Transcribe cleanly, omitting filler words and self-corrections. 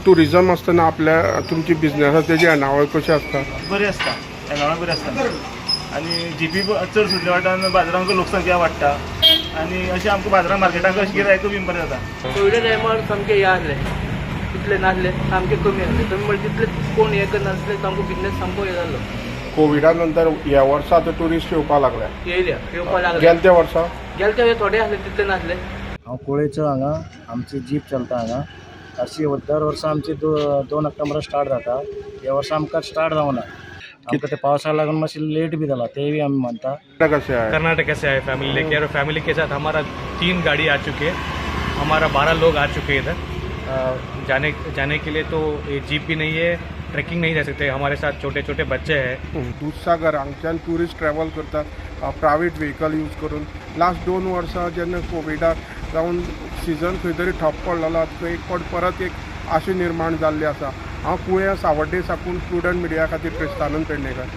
Tourism आसतना आपल्या तुमची बिझनेस आसा तेजी येणावळ कशी आसता? बरी आसता, येणावळ बरी आसता आनी जिपी चड सुटल्या वाट्यान बाजारांक लोकसंख्या वाडटा आनी अशें आमकां बाजारां मार्केटांक अशें गिरायकूय बीन बरें जाता. कोविडा टायमार सामकें हें आहलें, तितलें नासलें, सामकें कमी आहलें. कमी म्हणल्यार तितले कोण हें करनासले, सामको बिजनेस सामको हें जाल्लो. कोविडा नंतर ह्या वर्सा आतां ट्युरिस्ट येवपाक लागले? येयल्या, येवपा लागले. गेले त्या वर्सा? गेले ते थोडे आहले, तितले नासले. हांव कुळेचो. हांगा आमची जीप चलता. हांगा हरशीं दर वर्सा आमची 2 ऑक्टोबरा स्टार्ट जाता. ह्या वर्सा आमकां स्टार्ट जावना. आमकां ते पावसाक लागून मातशें लेट बी जाला, तेय बी आमी मानता. कशें आहे? कर्नाटक से आए फैमिली लेके और फैमिली के साथ हमारा तीन गाड़ी आ चुकी है. हमारा 12 लोग आ चुके हैं इधर. जाने जाने के लिए तो ये जीप भी नहीं है, ट्रैकिंग नहीं जा सकते. हमारे साथ छोटे छोटे बच्चे हैं. दुधसागर हांगच्यान ट्युरिस्ट ट्रॅव्हल करतात प्रायवेट व्हेकल यूज करून. लास्ट 2 वर्सां जेन्ना कोविडाक जावन सिजन खंय तरी ठप पडलेलो, थंय एक फावट परत एक आशा निर्माण जाल्ली आसा. हांव कुळ्यां सावड्डे साकून प्रुडंट मिडिया खातीर क्रिस्तानंद पेडणेकर.